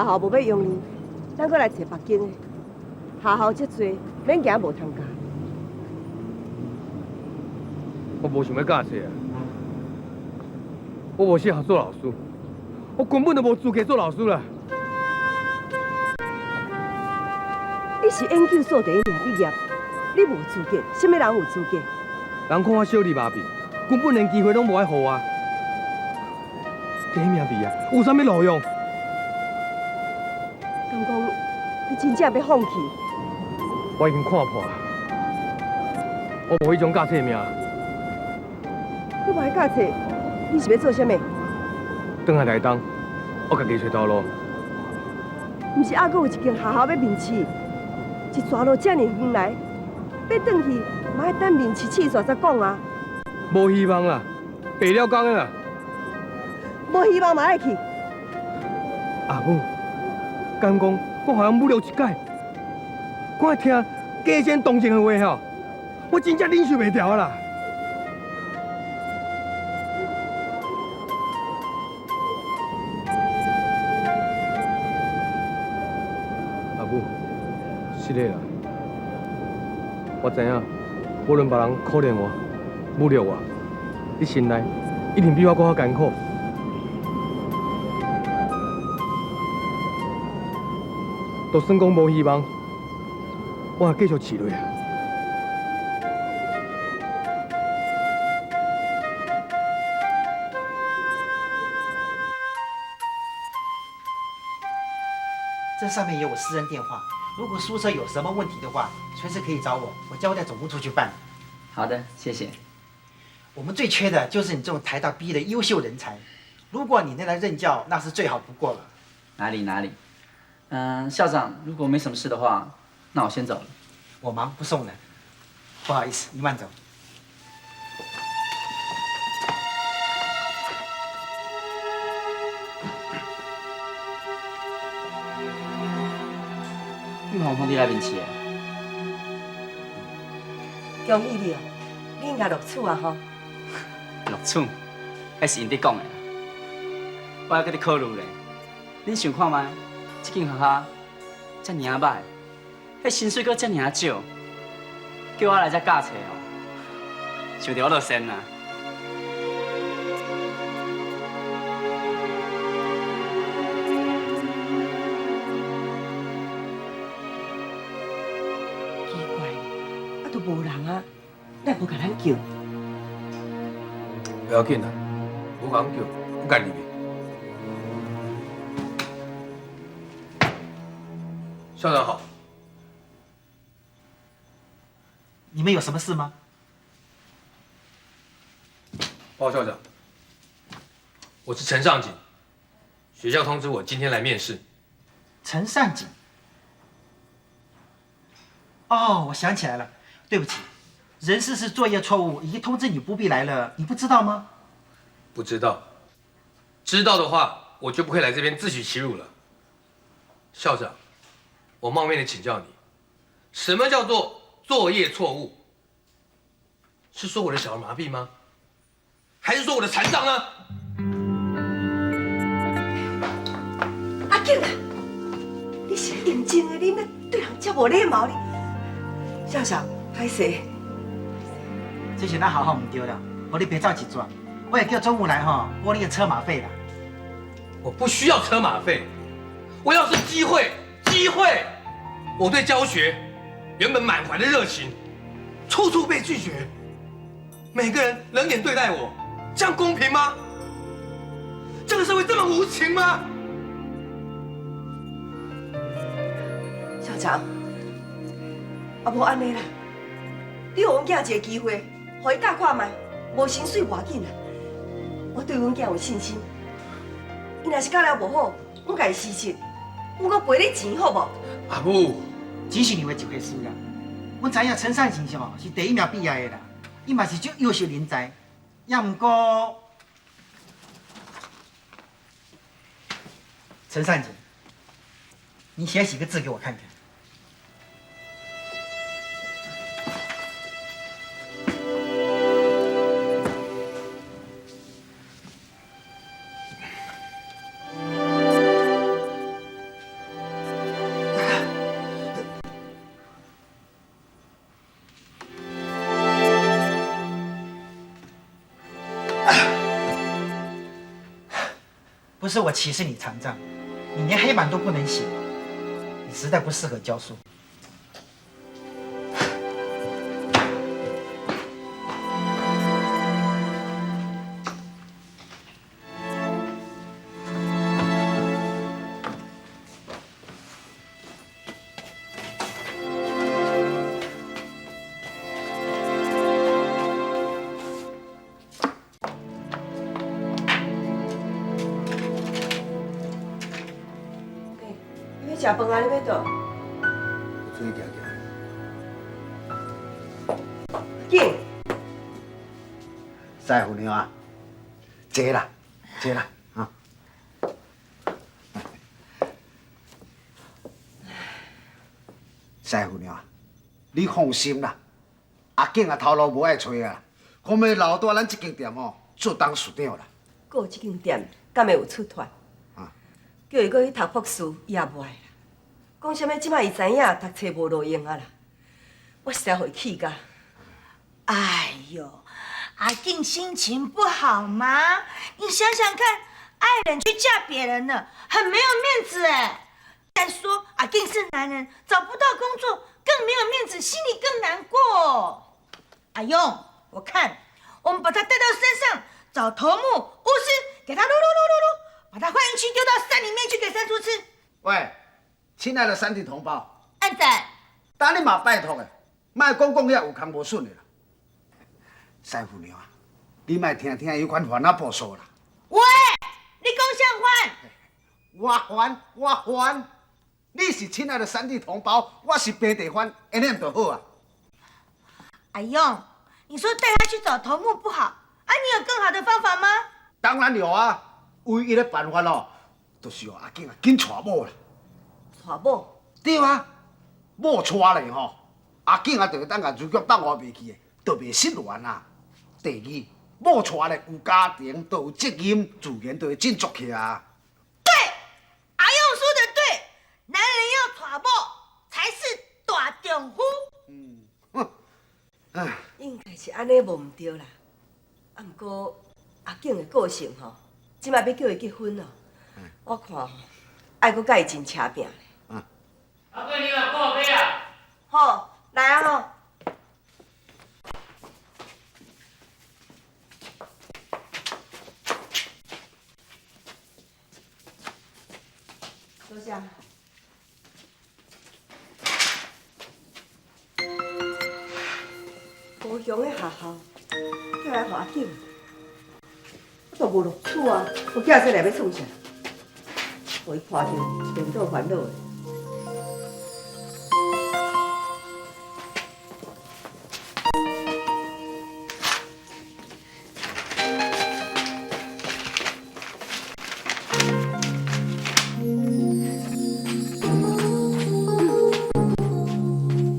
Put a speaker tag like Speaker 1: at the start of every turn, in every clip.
Speaker 1: 校無欲用你，咱閣來揣別間的。學校遮濟，免驚無通教。
Speaker 2: 我無想欲教冊啊，我無適合做老師，我根本就無資格做老師啦。
Speaker 1: 你是研究所第一名畢業，你無資格，啥物人有資格？
Speaker 2: 人看我小兒麻痹，根本連機會攏無愛予我。第一名畢業有啥物路用？
Speaker 1: 敢講你真正欲放棄？
Speaker 2: 我已經看破，我無彼種教冊命。
Speaker 1: 你無愛教冊，你是欲做啥物？
Speaker 2: 轉來台東，我家己揣頭路。
Speaker 1: 毋是猶閣有一間學校欲面試，一逝路遮爾遠來，欲轉去嘛愛等面試試煞才講啊。
Speaker 2: 無希望啦，白了工啦。
Speaker 1: 無希望嘛愛去。
Speaker 2: 阿母，敢講我予人侮辱一擺，我愛聽假仙動情的話吼，我真正忍受袂牢啦。阿母，是的啦，我知影，無論別人可憐我、侮辱我，你心內一定比我閣較艱苦。就算講無希望，我會繼續試落啊！
Speaker 3: 這上面有我私人電話，如果宿舍有什麼問題的話，隨時可以找我，我交代總務處去辦。
Speaker 4: 好的，謝謝。
Speaker 3: 我們最缺的就是你這種台大畢業的優秀人才，如果你能來任教，那是最好不過了。
Speaker 4: 哪裡哪裡。校長，如果沒什麼事的話，那我先走了。
Speaker 3: 我忙不送了，不好意思，你慢走。
Speaker 4: 你嘛有通知來面試的？
Speaker 1: 恭喜你哦，你應該錄取啊吼。
Speaker 4: 錄取，彼是𪜶佇講的啦。我猶閣佇考慮咧，恁想看覓？這間學校遮爾仔䆀，彼薪水閣遮爾仔少，叫我來遮教冊哦，想著我就仙啦。
Speaker 1: 奇怪，啊都無人啊，哪會無共咱叫？
Speaker 2: 不要緊啦，無共阮叫，阮家己入去。校長好。
Speaker 3: 你們有什麼事嗎？
Speaker 2: 報校長，我是陳尚景，學校通知我今天來面試。
Speaker 3: 陳善景。哦，我想起來了，對不起，人事是作業錯誤，已經通知你不必來了，你不知道嗎？
Speaker 2: 不知道，知道的話我就不會來這邊自取其辱了。校長，我冒昧的請教你，什麼叫做作業錯誤？是說我的小兒麻痹嗎？還是說我的殘障呢？
Speaker 1: 阿景啊，你是認真的，你欲對人遮無禮貌？你校長，歹勢。
Speaker 3: 這是咱學校毋對啦，予你白走一逝，我會叫總務來吼，補你的車馬費啦。
Speaker 2: 我不需要車馬費，我要是機會，機會。我對教學原本滿懷的熱情，處處被拒絕，每個人冷眼對待我，這樣公平嗎？這個社會這麼無情嗎？
Speaker 1: 校長，啊無按呢啦，你予阮囝一個機會，予伊教看覓，無薪水無要緊啦。我對阮囝有信心，伊若是教了無好，阮共伊辭職，阮閣賠你錢好無？
Speaker 2: 阿母，
Speaker 3: 錢是另外一回事啦。阮知影陳善景是吼是第一名畢業的啦，伊嘛是足優秀人才，也毋過陳善景，你寫幾個字給我看看。不是我歧視你殘障，你連黑板都不能寫，你實在不適合教書。
Speaker 1: 你欲食飯啊？你欲倒？
Speaker 5: 出去行行。
Speaker 1: 緊。
Speaker 5: 師傅娘啊，坐啦，坐啦，啊。師傅娘啊，你放心啦，阿景啊頭路無愛揣啊，講欲留蹛咱這間店哦做董事長啦。
Speaker 1: 顧這間店，敢會有出脫？
Speaker 5: 啊。
Speaker 1: 叫伊閣去讀博士，伊也無愛啦。講啥物？這擺伊知影讀冊無路用啊啦！我實在予伊氣甲。
Speaker 6: 哎呦，阿景心情不好嗎？你想想看，愛人去嫁別人了，很沒有面子哎。再說阿景是男人，找不到工作更沒有面子，心裡更難過。阿勇，我看我們把他帶到山上，找頭目巫師，給他擼擼擼擼擼，把他換運氣丟到山裡面去給山豬吃。
Speaker 5: 喂，親愛的山地同胞，
Speaker 6: 按讚。
Speaker 5: 當你嘛拜託的，莫講講遐有空無筍的啦。師傅娘啊，你莫聽聽彼款番仔報數啦。
Speaker 6: 喂，你講啥番？
Speaker 5: 我番，我番，你是親愛的山地同胞，我是平地番，按呢就好啊。
Speaker 6: 阿勇，你說帶他去找頭目不好啊？你有更好的方法嗎？
Speaker 5: 當然有啊，唯一的辦法咯，就是予阿景啊緊娶某啦。
Speaker 1: 娶某？
Speaker 5: 對啊，某娶咧吼，阿景啊就會當共如菊放我袂去的，就袂失聯啊。第二，某娶咧有家庭，就有責任，自然就會振作起來。
Speaker 6: 對，阿勇說的對，男人要娶某才是大丈夫。
Speaker 5: 嗯，哼，唉，
Speaker 1: 應該是按呢無毋對啦。啊，毋過阿景的個性吼，這擺欲叫伊結婚哦，我看吼，愛閣佮伊真車拚咧。
Speaker 7: 阿貴，你來咖啡啊？
Speaker 1: 好，來啊吼。多謝。高雄的學校叫來予阿景，我都無錄取啊！我寄這來欲創啥？予伊看著，顛倒煩惱的。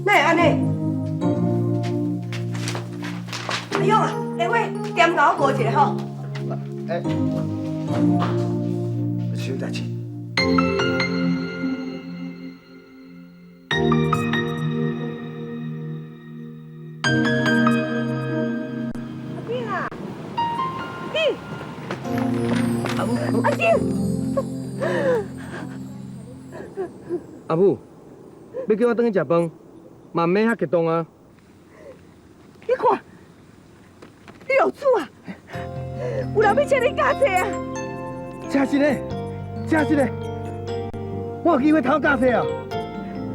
Speaker 1: 哪會按呢？阿勇啊，下尾點共我過一下吼。
Speaker 5: 欸，什麼代誌？
Speaker 1: 阿景啊，阿景，阿景，
Speaker 2: 阿母，欲叫我轉去食飯，嘛毋免遐激動啊。
Speaker 1: 你看，你錄取啊！有人欲請你教冊啊！
Speaker 2: 真實的，真實的，我有機會通教冊啊！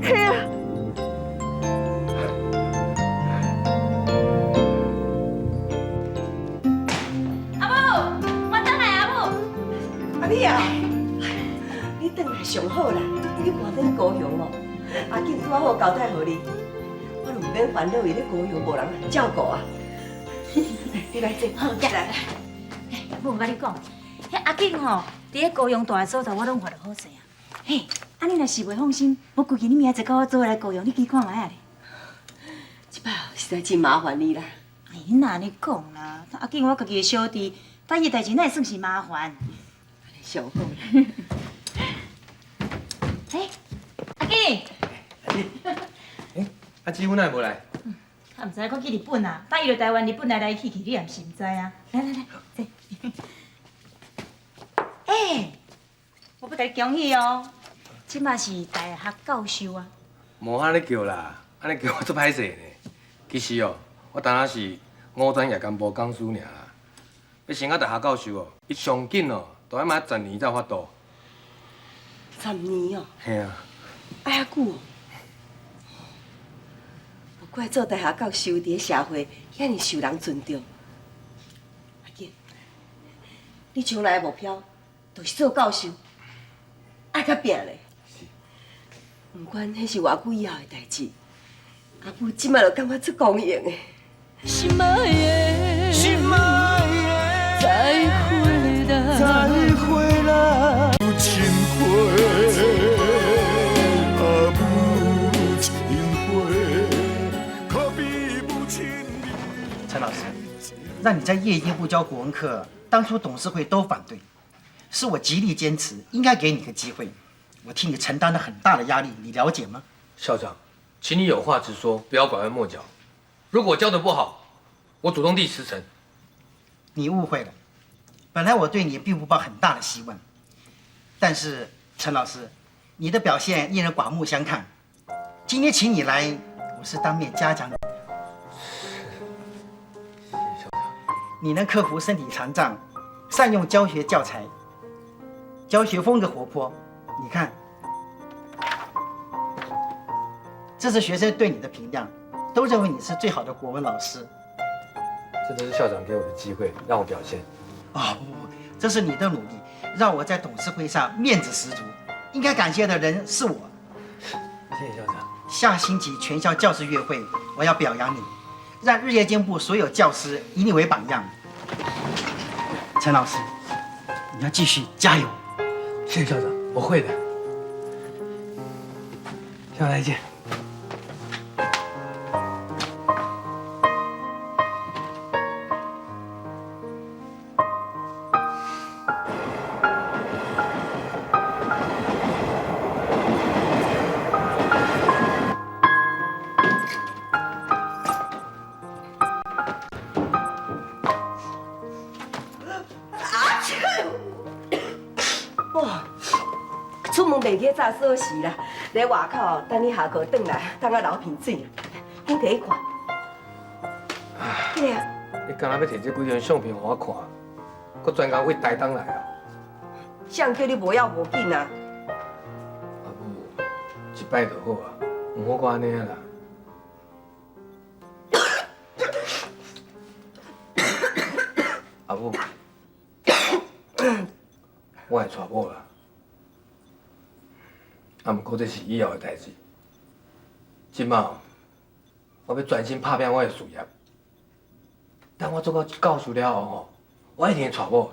Speaker 1: 嘿啊！
Speaker 6: 阿母，我轉來阿母。
Speaker 1: 阿美啊，你轉來上好啦！你搬轉高雄哦，阿景拄仔好交代予你，我就毋免煩惱伊咧高雄無人照顧啊。你來坐，
Speaker 6: 好，
Speaker 1: 來。
Speaker 6: 母，我佮你講，彼阿景吼，佇咧高雄蹛的所在，我攏看著好勢啊。嘿，啊你若是袂放心，無規氣你明仔載佮我做伙來高雄，你去看覓仔咧。
Speaker 1: 這擺實在真麻煩你啦。
Speaker 6: 哎，你哪按呢講啦？阿景我家己的小弟，辦伊代誌哪會算是麻煩？
Speaker 1: 上好啦。
Speaker 6: 哎，阿景。
Speaker 2: 欸，阿姊夫哪會無來？
Speaker 6: 啊，毋知閣去日本啊，等伊落台灣，日本來來去去，你也毋是毋知啊。來來來，坐。欸，
Speaker 8: 我欲共你恭喜哦，這馬是大學教授啊！
Speaker 2: 無按呢叫啦，按呢叫我足歹勢呢。其實哦，我當仔是五專夜間部講師爾啦。欲升到大學教授哦，伊上緊哦，都愛嘛十年才有法度。
Speaker 1: 十年哦。
Speaker 2: 嘿啊。
Speaker 1: 愛遐久哦。無怪做大學教授佇咧社會遐爾受人尊重。阿健，你將來的目標就是做教授，愛較拚咧。是。毋管彼是偌久以後的代誌，阿母這馬就感覺足光榮的。
Speaker 9: 心愛的，心愛的，再會啦，再會啦。母親會，啊母親會，可比母親。
Speaker 3: 陳老師，讓你在夜間部教國文課，當初董事會都反對，是我極力堅持，應該給你個機會。我替你承擔了很大的壓力，你了解嗎？
Speaker 2: 校長，請你有話直說，不要拐彎抹角。如果教得不好，我主動遞辭呈。
Speaker 3: 你誤會了，本來我對你並不抱很大的希望，但是陳老師，你的表現令人刮目相看。今天請你來，我是當面嘉獎你。
Speaker 2: 謝謝校長。
Speaker 3: 你能克服身體殘障，善用教學教材，教學風格活潑。你看，這是學生對你的評價，都認為你是最好的國文老師。
Speaker 2: 這都是校長給我的機會，讓我表現。
Speaker 3: 啊，不不不，這是你的努力，讓我在董事會上面子十足。應該感謝的人是我。
Speaker 2: 謝謝校長。
Speaker 3: 下星期全校教師月會，我要表揚你，讓日夜間部所有教師以你為榜樣。陳老師，你要繼續加油。
Speaker 2: 謝謝校長，我會的。校長再見。
Speaker 1: 出門袂記紮鎖匙啦，佇外口等你下課轉來，等到流鼻水。緊提去看。起來啊！
Speaker 2: 你敢若欲提這幾張相片予我看，閣專工為台東來啊？
Speaker 1: 誰叫你無要無緊啊？
Speaker 2: 阿母，一擺就好啊，毋好閣按呢啦。阿母，我會娶某啦。啊，毋過這是以後的代誌。這馬我欲專心拍拚我的事業。等我做到教授了後吼，我一定會娶某。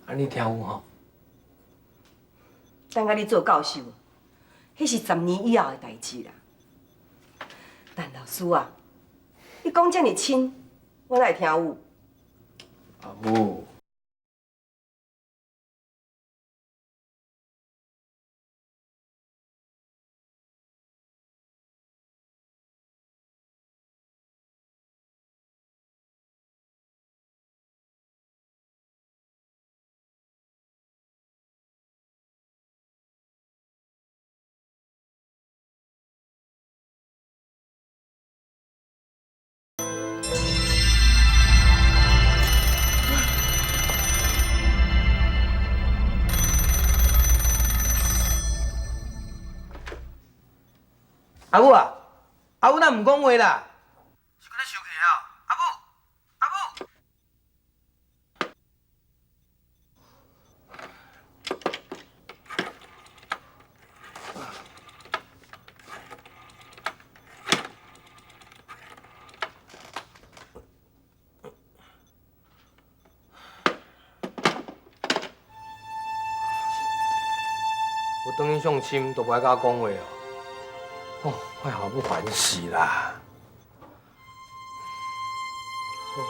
Speaker 2: 按呢聽有吼？
Speaker 1: 等甲你做教授，彼是十年以後的代誌啦。陳老師啊，你講這麼親，我哪會聽有？
Speaker 2: 阿母。阿母啊，阿母哪毋講話啦？是閣咧生氣啊？阿母，阿母。我轉去相親都無愛佮我講話哦。哦，我阿母煩死啦！好好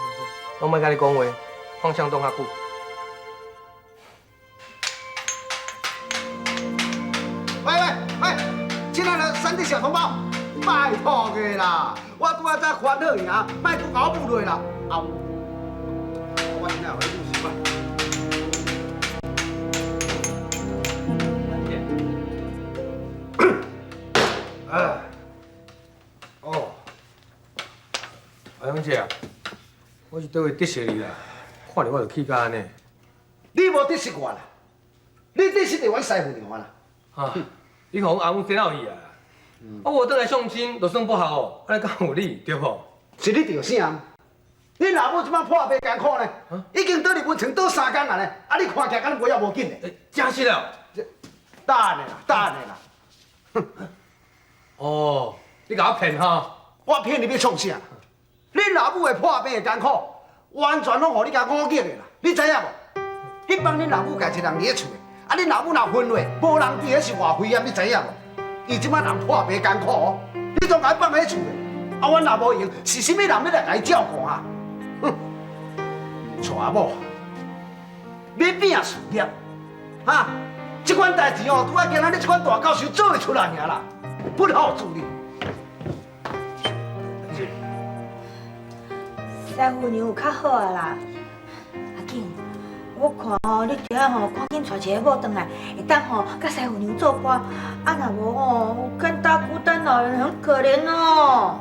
Speaker 2: 好，攏莫佮你講話，放雙擋較久。
Speaker 5: 喂喂喂，親愛的三弟小同胞，拜託的啦，我拄仔才煩惱爾，莫閣共我舞落啦。啊，我真正予你舞失敗。
Speaker 2: 哎，哦，阿勇姐啊，我是佗位得罪你啦，看著我就氣甲按呢。
Speaker 5: 你無得失我啦，你得失著阮師父娘啦。
Speaker 2: 啊，你予阮阿母洗腦去啊！啊，我轉來相親就算不好，按呢敢有理對無？
Speaker 5: 是你著啥？你老母這擺破病艱苦呢，已經倒入溫床倒3工啊呢，啊你看起來敢若無要無緊的？
Speaker 2: 真實了？
Speaker 5: 等下啦，等下啦。
Speaker 2: 哦，你共我騙吼？
Speaker 5: 我騙你欲創啥？你老母的破病的艱苦，完全攏予你共誤激的啦，你知影無？彼擺恁老母家一人佇咧厝的，啊恁老母若昏落，無人佇咧是偌危險，你知影無？伊這擺人破病艱苦哦，你總共伊放佇厝的，啊阮若無閒，是啥物人欲來共伊照顧啊？哼，娶某，欲拼事業，哈？這款代誌哦，拄仔今仔你這款大教授做會出來爾啦，不好處理。
Speaker 6: 師父娘有較好啊啦，阿景，我看吼，你著愛吼趕緊娶一個某轉來，會當吼佮師父娘做伴，啊若無吼，簡單孤單老人很可憐哦。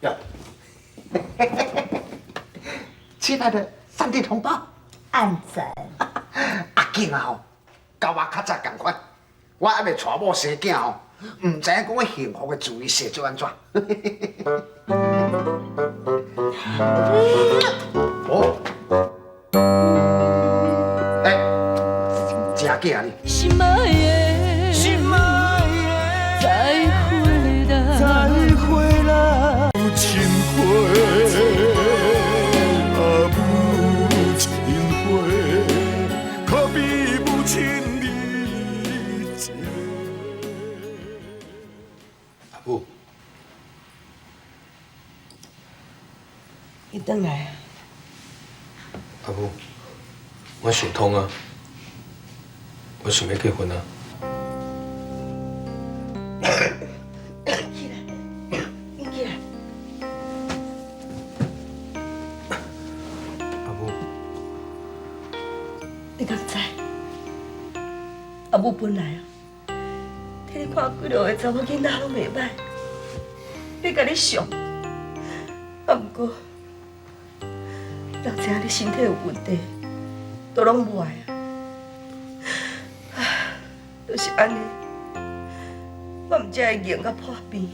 Speaker 5: 呀，親愛的三弟同胞，
Speaker 6: 按怎？
Speaker 5: 阿景啊吼，佮我較早仝款，我猶未娶某生囝吼，毋知影講我幸福的滋味是做按怎。哦，欸，真假你？
Speaker 9: 心愛的，心愛的，再回來，再回來。
Speaker 10: 母親花，啊母親花，可比母親你一个。
Speaker 2: 阿母，
Speaker 1: 你轉來啊！
Speaker 2: 阿母，我想通啊，我想欲結婚啊。
Speaker 1: 起來，你起來。
Speaker 2: 阿母，
Speaker 1: 你敢知？阿母本來啊，替你看幾落個查某囡仔攏袂䆀，欲共你上，啊，毋過，人知影你身體有問題，都攏無愛啊。啊，就是按呢，我毋才會硬甲破病。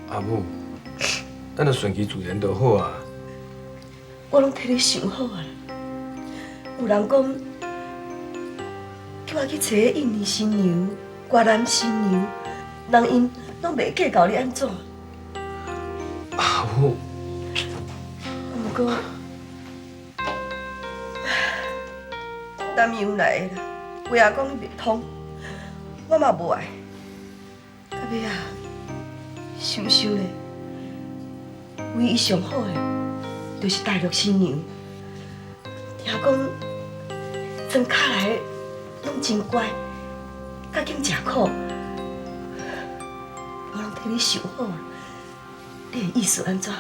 Speaker 2: 阿母，咱就順其自然就好啊。
Speaker 1: 我攏替你想好啊。有人講，叫我去揣印尼新娘、越南新娘，人𪜶攏袂計較你按怎。
Speaker 2: 阿母，
Speaker 1: 毋過，南洋來的啦，話也講你袂通，我嘛無愛。到尾仔，想想咧，唯一上好的，就是大陸新娘。聽講，莊跤來的攏真乖，較肯食苦。我攏替你想好，你的意思按怎？